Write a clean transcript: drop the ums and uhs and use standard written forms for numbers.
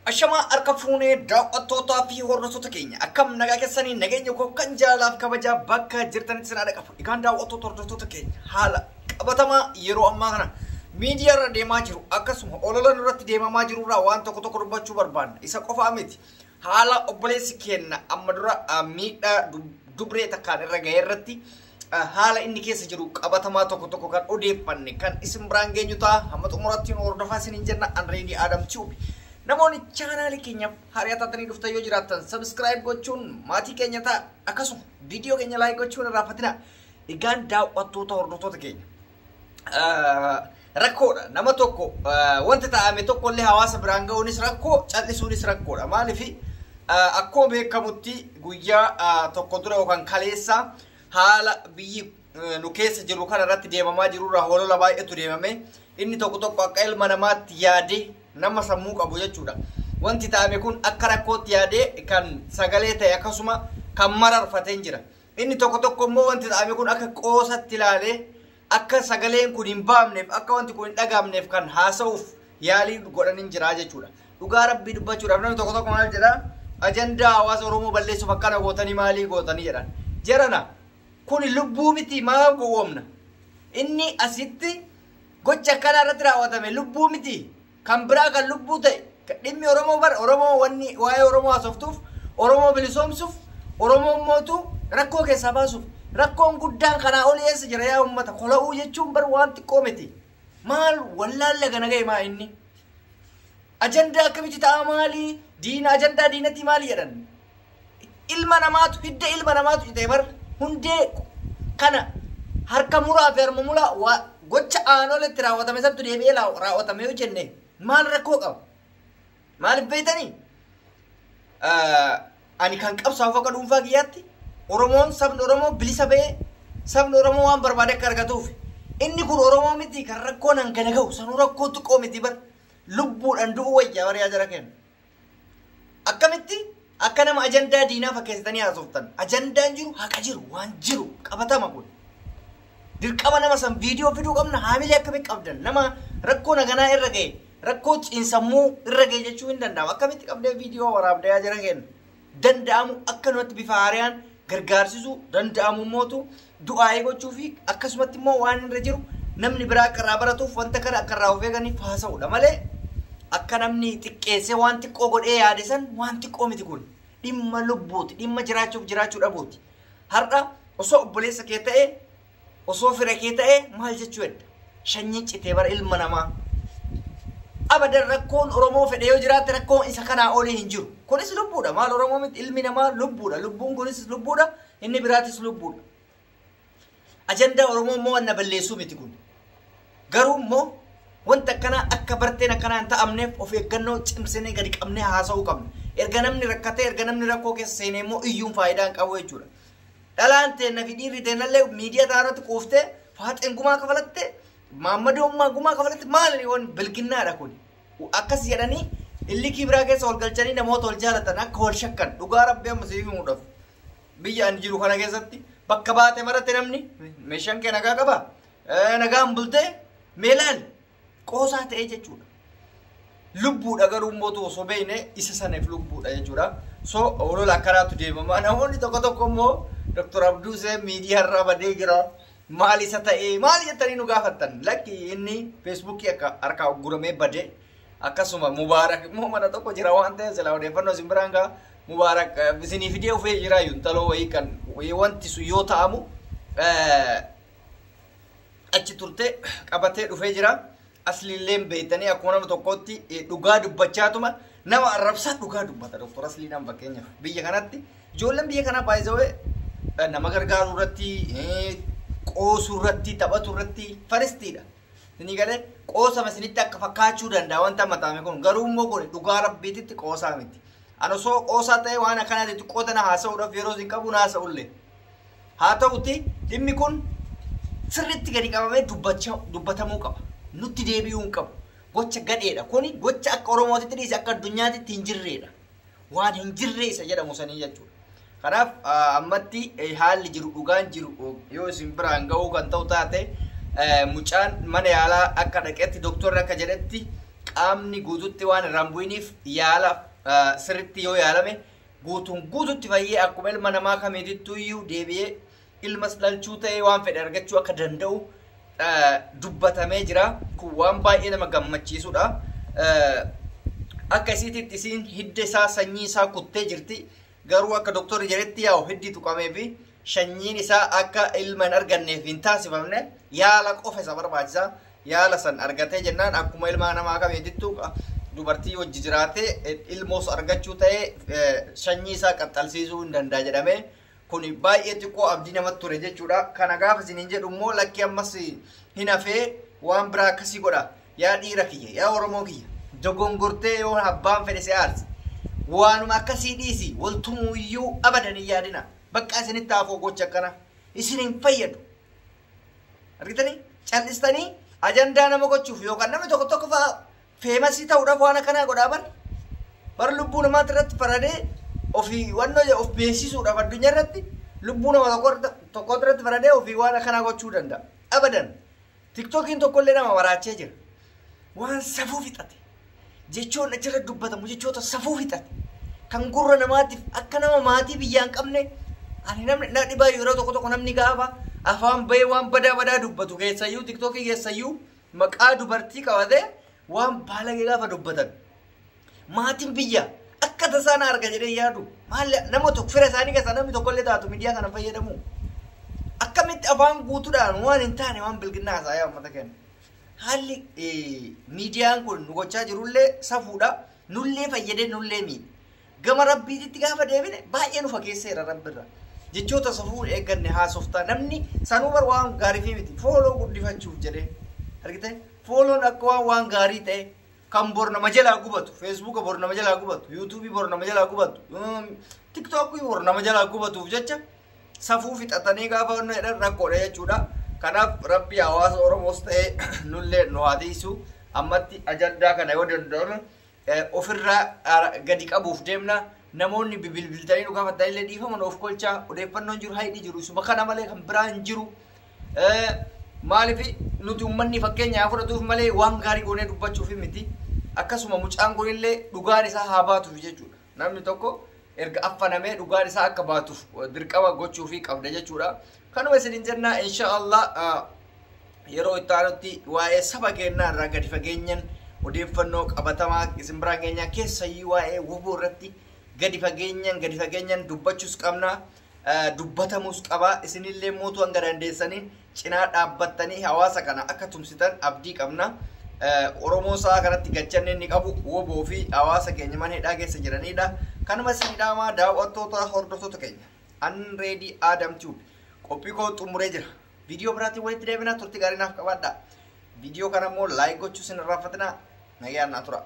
Ashamaa harka fuunee daawwattootaa fi hordoftoota keenya akkam nagaa keessanii nageenya koo kan jaalalaaf kabajaa bakka jirtanitti isin haadha qabu. Egaan daawwattoota hordoftoota keenya haala qabatamaa yeroo ammaa kana miidiyaa irra deemaa jiru akkasuma olola nurratti deemamaa jiru irraa waan tokko tokko dubbachuu barbaanna. Isa qofaa miti. Haala obboleessi keenya amma dura miidhaa dubree takkaan irra ga'e irratti haala inni keessa jiru qabatamaa tokko tokko kan odeeffanne kan isin biraan geenyu ta'a. Hamma xumuratti nu hordofaa isiniin jenna. Anreedii Adam Tube. Namoonni chaanaalii keenyaaf haaraa taatanii dhuftan yoo jiraattan subscribe gochuun maatii keenya ta'a. Akkasuma viidiyoo keenya like gochuun irraa fatina. Egaan daawwattoota hordoftoota keenya. Rakkoodha. Nama tokko wanta ta'ame tokko illee hawaasa biraan ga'uunis rakkoo, cal'isuunis rakkoodha. Maaliif akkuma beekamutti guyyaa tokko dura yookaan kaleessa haala biyyi nu keessa jiru kana irratti deemamaa jirurraa holola baay'eetu deemame. Inni tokko tokko akka ilma namaatti yaadee nama sammuu qabu jechuudha. Wanti ta'ame kun akka rakkootti yaadee kan sagalee ta'e akkasuma kan mararfatee jira. Inni tokko tokko immoo wanti ta'ame kun akka qoosatti ilaalee akka sagaleen kun hin baamneef akka wanti kun hin dhagaamneef kan haasa'uuf yaalii godhanii jira jechuudha. Dhugaa rabbii dubbachuudhaaf namni tokko tokko maal jedhaa? Ajandaa hawaasa Oromoo balleessuuf akkana gootanii maalii gootanii jedhan. Jarana kun lubbuu miti maa gowwoomna? Inni asitti gocha akkanaa irratti raawwatame lubbuu miti. Kan biraa kan lubbuu ta'e dhimmi Oromoo bar Oromoo wanni waa'ee Oromoo haasoftuuf Oromoo bilisoomsuuf Oromoo mootu rakkoo keessaa baasuuf rakkoon guddaan kanaa olii eessa jira yaa uummata kola'uu jechuun bar waan xiqqoo miti. Maal wallaalla gana ga'e maa inni? Ajandaa akkamitti ta'a maali? Diina ajandaa diinatti maali jedhan? Ilma namaatu hidda ilma namaatu citee bar hundee kana harka muraa fi harma muraa gocha aanoletti raawwatame santu deebi'ee raawwatame yoo jenne maal rakkoo qaba? Maaliif beektanii? Ani kan qabsaa'uuf akka dhuunfaa kiyyaatti Oromoon sabni Oromoo bilisa ba'ee sabni Oromoo waan barbaade akka argatuuf inni kun Oromoo miti kan rakkoon hangana ga'u sanuu rakkoo xiqqoo miti bar lubbuudhaan du'uu wayyaa bar yaa jara kenna. Akkamitti akka nama ajandaa diinaa fakkeessitanii haasoftan ajandaan jiru haqa jiru waan jiru qabatama kun. Dirqama nama san viidiyoo fiduu qabna haamilee akkamii qabdan nama rakkoo naganaa irra ga'e rakkoo xiinsammuu irra ga'e jechuu hin danda'amu akkamitti qabdee viidiyoo waraabdee yaa jara kenna. Danda'amu akka nuti bifa haaraan gargaarsisuu danda'amu mootu du'aa'ee gochuu fi akkasumatti immoo waan irra jiru namni biraa akka irraa baratuuf wanta kana akka irraa of eeganiif haasa'uudha malee akka namni xiqqeessee waan xiqqoo godhee yaade san waan xiqqoo miti kun dhimma lubbuuti dhimma jiraachuuf jiraachuu dhabuuti. Har'a osoo obboleessa kee ta'e osoo fira kee ta'e maal jechuu edda shanyiin citee bara ilma namaa. Abadan rakkoon Oromoo fedhe yoo jiraatte rakkoon isa kanaa olii hin jiru. Kunis lubbuudha. Maal Oromoo miti ilmi namaa lubbuudha. Lubbuun kunis lubbuudha. Inni biraatis lubbuudha. Ajandaa Oromoo immoo wanna balleessuu miti kun. Garuu immoo wanta akkanaa akka barteen akkanaa hin ta'amneef of eeggannoo cimsinee gadi qabnee haasa'uu qabna. Erga namni rakkatee erga namni rakkoo keessa seenee immoo iyyuun faayidaa hin qabu jechuudha. Dhalaan teenna fi dhiirri teennallee miidiyaa ta'arratti quuftee faaxeen gumaa kafalattee maammadoommaa gumaa kafalatte maali waan bilginnaadha kun. Akkas jedhanii illikii biraa keessa ol galchanii namoota ol jaalatan akka wal shakkan dhugaa rabbii amma siif himuudhaaf. Biyya ani jiru kana keessatti bakka baate maratti namni meeshaan kee nagaa qabaa? Nagaan bultee meelaan qoosaa ta'ee jechuudha. Lubbuudha garuu immoo osoo beekne isa saniif lubbuudha jechuudha. So olola akkanaatu deemama. Namoonni tokko tokko immoo Dr. Abduusee miidiyaa irraa badee jira. Maal isa ta'ee maal jettanii nu gaafattan? Lakki inni feesbuukii akka harkaa guramee badee akkasuma Mubaarak immoo mana tokko jira waan ta'eef silaa odeeffannoo isin biraan ga'a. Mubaarak isinii fidee ufee jira yuntaloo wayii kan wanti sun yoo ta'amu achi turte qabatee dhufee jira. Asliilleen beektanii akkuma nama tokkootti dhugaa dubbachaatuma nama arrabsaa dhugaa dubbata Dr. Asliidhaan fakkeenyaaf biyya kanatti ijoolleen biyya kanaa baay'isawee nama gargaaruu irratti qoosuu irratti taphatu irratti faristiidha. Isinii galee qoosama isinitti akka fakkaachuu danda'a wanta amma ta'ame kun garuu immoo kun dhugaa rabbiititti qoosaa miti. Ani osoo qoosaa ta'e waan akkanaati xiqqoo tana haasa'uudhaaf yeroo isin qabu haasa'ullee. Haa ta'uti dhimmi kun sirriitti gadi qabamee dubbatamuu qaba. Nutti deebi'uu hin qabu. Gocha gadheedha. Kuni gocha akka Oromootitti dhiise akka addunyaatitti hin jirreedha. Waan hin jirre isa jedhamu sanii jechuudha. Kanaaf ammatti haalli jiru dhugaan jiru yoo isin biraan ga'uu kan ta'u taate mucaan mana yaalaa akka dhaqetti doktorri akka jedhetti Qaamni guututti waan irraan bu'iniif yaala sirritti yoo yaalame guutuun guututti fayyee akkuma ilma namaa kamiitittuu iyyuu deebi'ee ilmas dhalchuu ta'ee waan fedhe argachuu akka danda'u dubbatamee jira. Kun waan baay'ee nama gammachiisudha. Akka isiititti isiin hidda isaa sanyii isaa kuttee jirti. Garuu akka doktorri jedhetti yaa'u hiddi tuqamee fi sanyiin isaa akka ilma hin arganneef hin taasifamne yaala qofa isa barbaachisa. Yaala san argatee jennaan akkuma ilma namaa kamiitittuu dubartii wajji jiraatee ilmoos argachuu ta'ee sanyii isaa qaxxalsiisuu hin danda'a jedhamee kun baay'ee xiqqoo abdii namatti ture jechuudha. Kana gaafa isiniin jedhu immoo lakki ammas hin hafee waan biraa akkasii godha. Yaa dhiira kiyya, yaa Oromoo kiyya, dogongortee yoo abbaan fedhe si aarse waanuma akkasii dhiisi waltumuuyyuu abadan hin yaadina. Bakka isinitti hafoo gocha akkana isin hin fayyadu. Argitanii cal'istanii ajandaa nama gochuuf yookaan namni tokko tokko fa'aa famous ta'uudhaaf waan akkanaa godhaa bar. Bara lubbuu namaatti irratti faradee ofii wannoo of beeksisuudhaaf addunyaa irratti lubbuu nama tokko irratti faradee ofii waan akkanaa gochuu danda'a. Abadan TikTokiin tokkollee nama maraachee jira. Waan safuu fixate. Jechoonni achirra dubbatamu jechoota safuu fixate. Kan gurra namaatiif akka nama maatii biyyaa hin qabne ani namni na dhibaa yeroo tokko tokko namni gaafa afaan bahee waan badaa badaa dubbatu keessayyuu TikTokii keessayyuu maqaa dubartii qabatee waan baalagee gaafa dubbatan. Maatiin biyya akka tasaa na arga jedhee yaadu maal nama tokko fira isaanii keessaa namni tokkollee taatu miidiyaa kana fayyadamu. Akkamitti afaan guutuudhaan waan hin taane waan bilginnaa haasa'aa uummata keenya. Haalli miidiyaan kun nu gochaa jirullee safuudha. Nullee fayyadee nullee miidhe. Gama rabbiititti gaafa deebine baay'ee nu fageesseera rabbirra. Jechoota safuu eegganne haasoftaa namni sanuu bar waan gaarii fi miti follow guddifachuuf jedhee argite follown akka waan gaarii ta'e kan bor nama jalaa gubatu Facebooka bor nama jalaa gubatu YouTubeii bor nama jalaa gubatu TikTokii bor nama jalaa gubatuuf jecha safuu fixatanii gaafa wanna jedhan rakkoodha jechuudha. Kanaaf rabbi hawaasa Oromoos ta'ee nullee nu haa tiisu ammatti ajandaa kana yoo danda'ame ofirraa gadi qabuuf deemna. Namoonni bilbiltanii nu gaafatan illee dhiifama nuuf kolchaa odeeffannoon jiru haidhi jiru isuma kana malee kan biraa hin jiru. Maaliif nuti uummanni fakkeenya haa fudhatuuf malee waan gaarii goonee dubbachuuf miti. Akkasuma mucaan kunillee dhugaan isaa haa baatuuf jechuudha. Namni tokko erga affanamee dhugaan isaa akka baatuuf dirqama gochuufii qabda jechuudha. Kanuma isiniin jennaa insha Allah yeroo itti aanutti waa'ee saba keenyaa irraa gadi fageenyan odeeffannoo qabatamaa isin biraan keenyaa keessayyuu waa'ee WBO irratti gadi fageenyan dubbachuus qabna. Dubbatamuus qaba. Isinillee mootuu hanga dandeessanii cinaa dhaabbattanii hawaasa kana akka tumsitan abdii qabna. Oromoon sa'a kanatti gachanni inni qabu WBO fi hawaasa keenya mana hidhaa keessa jiranidha. Kanuma isin dhaamaa daawwattoota hordoftoota keenya. Anreedii Adam Tube qophii koo xumuree jira. Viidiyoo biraatiin walitti deebinaa turtii gaarii naaf qabaadha. Viidiyoo kana immoo like gochuu isin irraanfatinaa. Nagaan naa tura.